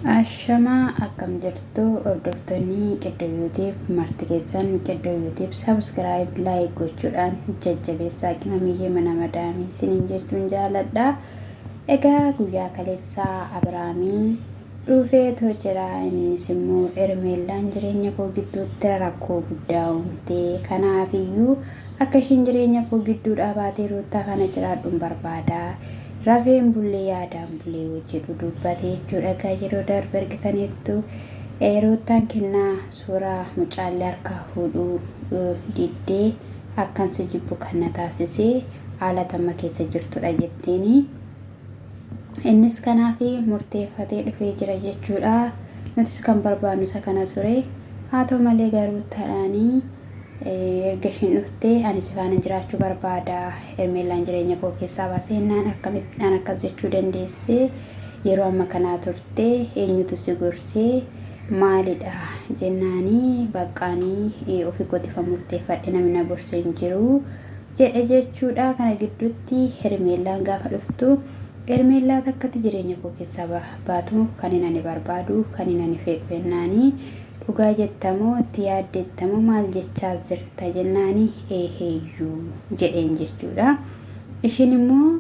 Ashamaa akkam jirtu hordoftoonni Qeddoo YouTube marti keessan Qeddoo YouTube subscribe like gochuudhaan jajjabeessaa qimamiyyee mana madaamii isiniin jechuun jaaladha. Egaa guyyaa kaleessaa Abiraamii dhufeetoo jira innis immoo Ermeellaan jireenya koo gidduutti rakkoo guddaa uumte kanaafiyyuu Akka ishiin jireenya koo gidduudhaa baatee Ruuttaa faana jiraadhun barbaada. Rafeen bullee yaadaan bulee yoo jedhu dubbate jechuudha. Egaa yeroo darbe argitaniittu Ruuttaan kennaa suuraa mucaallee harkaa fuudhuu diddee akkan si jibbu kan na taasise haala tamma keessa jirtudha jetteeni. Innis kanaaf murteeffatee dhufee jira jechuudha. Nutis kan barbaannu isa kana ture. Haa ta'u malee garuu Ruuttaadhaanii Erga ishiin dhuftee ani si faana jiraachuu barbaada. Hermeellaan jireenya koo keessaa baasee jennaan akkamittiin akkas jechuu dandeesse? Yeroo amma kanaa turte eenyutu si gorsee maalidha jennaanii baqqaanii ofii kootiifan murteeffadhe namni na gorse hin jiru jedhe jechuudha. Kana gidduutti Hermeellaan gaafa dhuftu Hermeellaa takkatti jireenya koo keessaa baatu kan hin ani barbaadu kan hin ani fedhu jennaanii Dhugaa jetta moo itti yaaddeetta moo maal jechaa jirta jennaani eeheeyyuu jedheen jechuudha. Ishiin immoo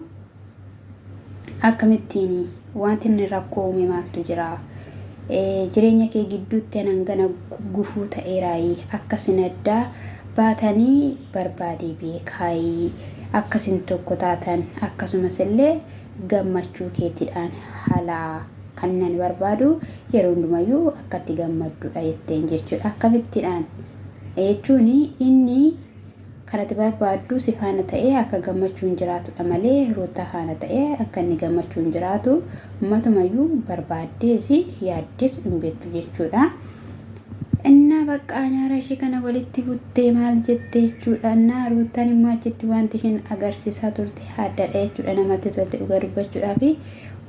akkamittiin wanti inni rakkoo uume maaltu jira? Jireenya kee gidduutti anan gana gufuu ta'eeraayi akkasin addaa baatanii barbaadee beekaayi akkasin tokko taatan akkasumas illee gammachuu keetidhaan halaa Kan ani barbaadu yeroo hundumayyuu akka itti gammaddudha jetteen jechuudha. Akkamittidhaan jechuun inni kan ati barbaaddu si faana ta'ee akka gammachuun jiraatudha malee Ruuttaa faana ta'ee akka inni gammachuun jiraatu matumayyuu barbaaddees yaaddes hin beektu jechuudha. Innaa baqqaa nyaara ishee kana walitti buttee maal jette jechuudha. Innaa Ruuttaan immoo achitti wanti isheen agarsiisaa turte addadha jechuudha. Namatti tolte dhugaa dubbachuudhaafi.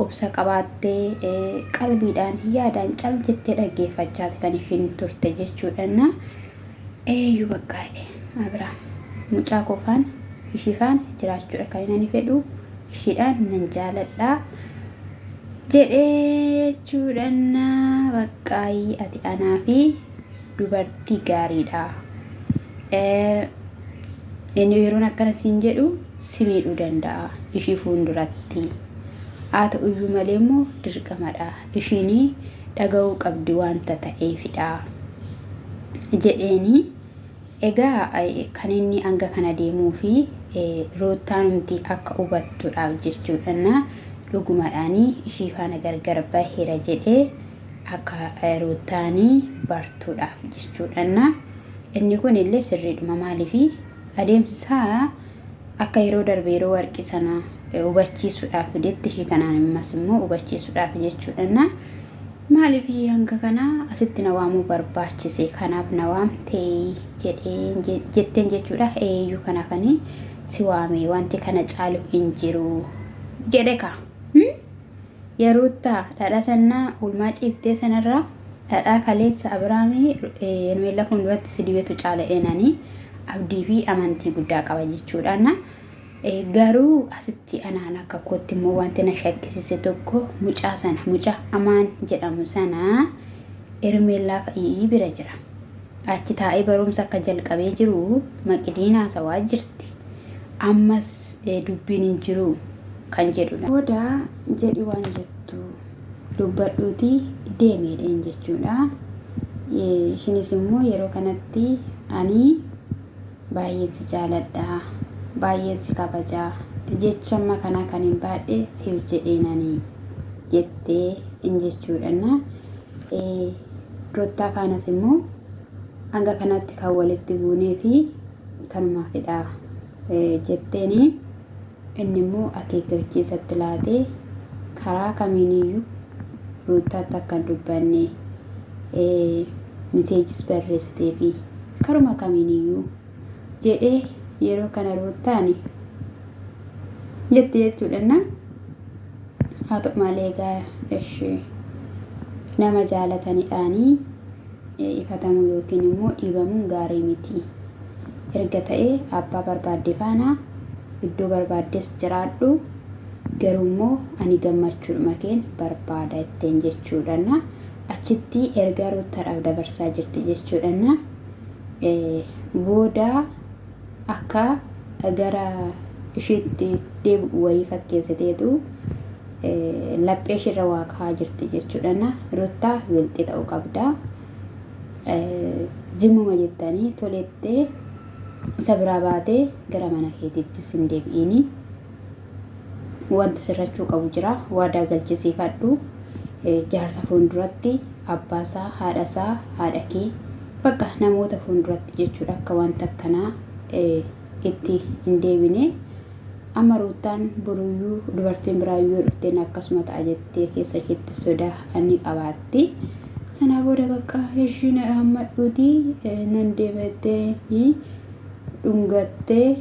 Obsa qabaattee qalbiidhaan yaadaan cal jettee dhaggeeffachaati kan ishiin turte jechuudha. Na eeyyuu bakka Abiraam mucaa koo faana ishii faana jiraachuudha kan inni ani fedhu ishiidhaan nan jaaladha jedhee jechuudha. Na baqqaayii ati anaa fi dubartii gaariidha. Inni yeroon akkana siin jedhu si miidhuu danda'a ishii fuulduratti. Haa ta'uyyuu malee immoo dirqamadha. Ishiin dhaga'uu qabdi wanta ta'eefidha jedheeni. Egaa kan inni hanga kana deemuu fi Ruuttaanumti akka hubattuudhaaf jechuudha. Dhugumadhaan ishii faana gargar baheera jedhee akka Ruuttaanii bartuudhaaf jechuudha. Inni kun illee sirriidhuma maaliif adeemsi isaa akka yeroo darbe yeroo warqii sana hubachiisuudhaaf fidetti ishii kanaan ammas immoo hubachiisuudhaaf jechuudha. Maaliif hanga kana asitti na waamuu barbaachise kanaaf na waamte jedheen jetteen jechuudha. Eeyyuu kanaafani si waame wanti kana caalu hin jiru jedhe kaa. Ya Ruuttaa, dhadhaa sannaa ulmaa ciiftee sanarraa dhadhaa kaleessa Abiraamii Hermeellaa fuulduratti si dibetu caala eenani abdii fi amantii guddaa qaba jechuudha. Na garuu asitti anaan akka kootti immoo wanti na shakkisiise tokko mucaa sana mucaa Amaan jedhamu sana Hermeellaa fa'ii bira jira. Achi taa'ee barumsa akka jalqabee jiru Maqidiin haasawaa jirti. Ammas dubbiin hin jiru kan jedhudha. Booda jedhi waan jettu dubbadhuutii deemi jedheen jechuudha. Ishiinis immoo yeroo kanatti ani baay'een si jaaladha, baay'een si kabaja, jecha amma kanaa kan hin baadhe siif jedheenani jettee in jechuudha. Ruuttaa faanas immoo hanga kanatti kan walitti buunee fi kanumaafidha jetteeni. Inni immoo akeekkachiisatti laatee karaa kamiiniyyuu Ruuttaatti akka hin dubbanne miseejis barreessiteefi karuma kamiiniyyuu jedhee yeroo kana Ruuttaani jetti jechuudha. Haa ta'u malee egaa ishee nama jaalatanidhaanii ifatamuu yookiin immoo dhiibamuun gaarii miti. Erga ta'ee abbaa barbaadde faana iddoo barbaaddes jiraadhu. Garuu immoo ani gammachuudhuma keen barbaada jetteen jechuudhanna. Achitti ergaa Ruuttaadhaaf dabarsaa jirti jechuudhanna. Booda akka gara ishiitti deebi'u wayii fakkeessiteetu laphee ishiirra waa kaa'aa jirti jechuudhanna. Ruuttaa wilxi ta'uu qabda. Zimmuma jettanii tolettee isa biraa baatee gara mana keetiittis hin deebi'iini. Wanti sirrachuu qabu jira. Waadaa galchisiifadhu. Jaarsa fuulduratti abbaasaa, haadhasaa, haadha kee bakka namoota fuulduratti jechuudha akka wanta akkanaa itti hin deebine. Amma Ruuttaan boruyyuu dubartiin biraa yoo dhufteen akkasuma ta'a jettee keessa isheetti sodaa ni qabaatti. Sanaa booda bakka ishii na hammadhuuti nan deema jettee dhungattee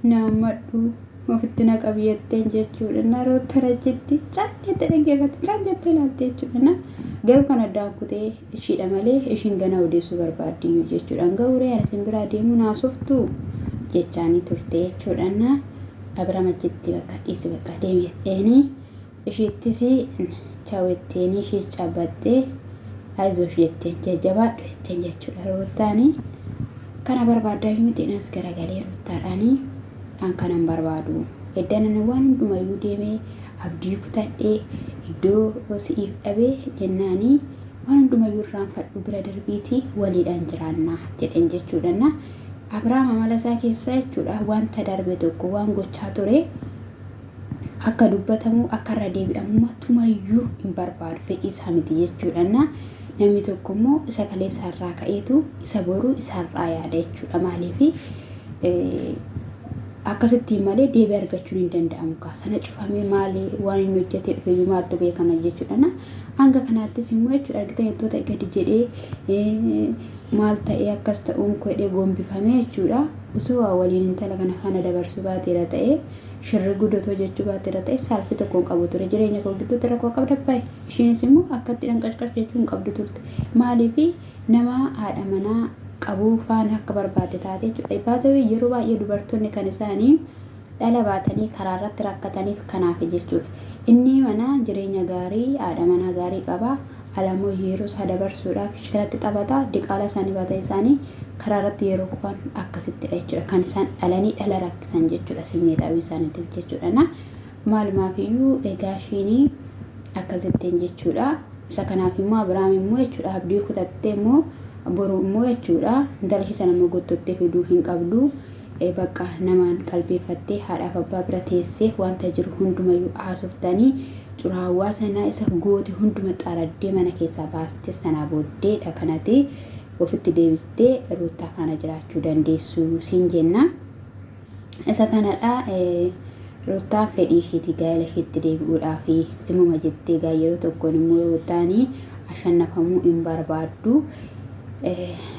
na hammadhu ofitti na qabi jetteen jechuudha. Na Ruuttaan achitti cal jettee dhaggeeffatte cal jettee ilaalte jechuudha. Na garuu kan addaan kutee ishiidha malee ishiin ganaa odeessuu barbaaddiyyuu jechuudha. Garuu ree ani isin biraa deemuu naasoftuu jechaanii turte jechuudha. Na Abiraam achitti bakka dhiisi bakka deemi jetteeni ishiittis chaawetteeni ishiis cabbattee ayizoosh jetteen jajjabaadhu jetteen jechuudha. Ruuttaani kana barbaaddaa miti nas garagalee Ruuttaadhaani an kanan barbaadu. Eddanan waan hundumayyuu deemee abdii kutadhee iddoo si'iif dhabee jennaanii waan hundumayyuu irraanfadhu bira darbiitii waliidhaan jiraannaa jedheen jechuudha. Abrahaam amala isaa keessaa jechuudha wanta darbe tokko waan gochaa ture akka dubbatamu akka irra deebi'amu matumayyuu hin barbaadu fedhii isaa miti jechuudha. Namni tokko immoo isa kaleessa irraa ka'eetu isa boru isarraa yaada jechuudha. Maaliif akkasittiin malee deebii argachuun hin danda'amu kaa sana cufamee maali waan inni hojjetee dhufeyyuu maaltu beekama jechuudha. Hanga kanaattis immoo jechuudha argitan wantoota gadi jedhee maal ta'ee akkas ta'uun koo jedhee gombifamee jechuudha. Osoo waa waliin intala kana faana dabarsuu baateera ta'ee shirri guddatoo jechuu baateera ta'e saalfii tokko hin qabu ture jireenya koo gidduutti rakkoo qabda baay'ee. Ishiinis immoo akkatti dhanqashqash jechuu hin qabdu turte. Maaliif nama haadha manaa qabuu faana akka barbaadde taate jechuudha. Baazawee yeroo baay'ee dubartoonni kan isaanii dhala baatanii karaa irratti rakkataniif kanaaf jechuudha. Inni mana jireenya gaarii haadha manaa gaarii qaba. Alamoo yeroo isaa dabarsuudhaaf ishii kanatti taphata. Diqaalaa isaanii baatan isaanii karaa irratti yeroo kufan akkasittidha jechuudha. Kan isaan dhalanii dhala rakkisan jechuudha. Simmeetaawii isaaniitiif jechuudha. Na maalumaafiyyuu egaa ishiin akkasittiin jechuudha. Isa kanaaf immoo Abiraam immoo jechuudha abdii kutattee immoo boru immoo jechuudha intala ishii sana immoo gottottee fiduu hin qabdu. Bakka namaan qalbeeffattee haadhaaf abbaa bira teessee wanta jiru hundumayyuu haasoftanii xuraawwaa sana isa goote hunduma xaraddee mana keessaa baastee sanaa booddeedha kanati ofitti deebistee Ruuttaa faana jiraachuu dandeessu siin jenna. Isa kanadha Ruuttaan fedhii ishiiti gaa'ela ishiitti deebi'uudhaaf simuma jettee gaa yeroo tokkoon immoo Ruuttaan ashannafamuu hin barbaaddu.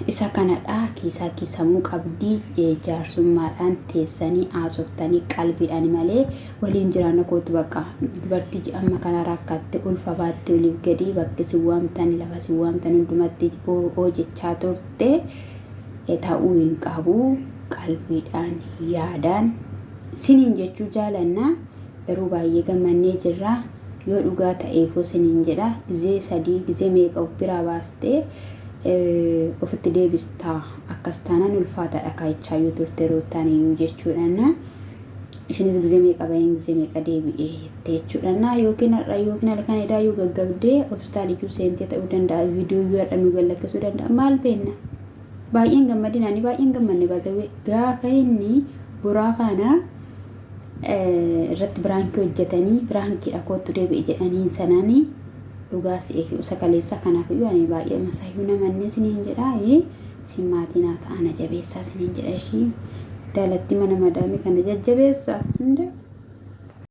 Isa kanadha kiisaa kiisamuu qabdi jaarsummaadhaan teessanii haasoftanii qalbiidhaan malee waliin jiraanna kootu bakka dubartii amma kana rakkatte ulfa baatte oliif gadi bakki si waamtan lafa si waamtan hundumatti hojjechaa turte ta'uu hin qabu qalbiidhaan yaadaan siniin jechuu jaalanna garuu baay'ee gammannee jirra yoo dhugaa ta'eefuu siniin jedha gizee sadii gizee meeqa of biraa baastee ofitti deebistaa akkas taanaan ulfaataadha kaayichaa yoo turte Ruuttaan iyyuu jechuudhaan ishinis gizee meeqa baheen gizee meeqa deebi'ee jettee jechuudhaan yookiin har'a yookiin halkan edaa yoo gaggabdee hospitaaliyyuu seentee ta'uu danda'a viidiyoo iyyuu har'a nu gallakkisuu danda'a maal beenna baay'een gammadin ani baay'een gammanne baasawee gaafa inni boraa faana irratti biraankii hojjetanii biraankiidha koottu deebi'i jedhanii sanaanii dhugaa si'eef isa kaleessaa kanaaf iyyuu ani baay'ee masayyuu namannee siniin jedha sin maatii naa ta'a na jabeessaa siniin jedha ishii daalatti mana madaamii kana jajjabeessa hunda.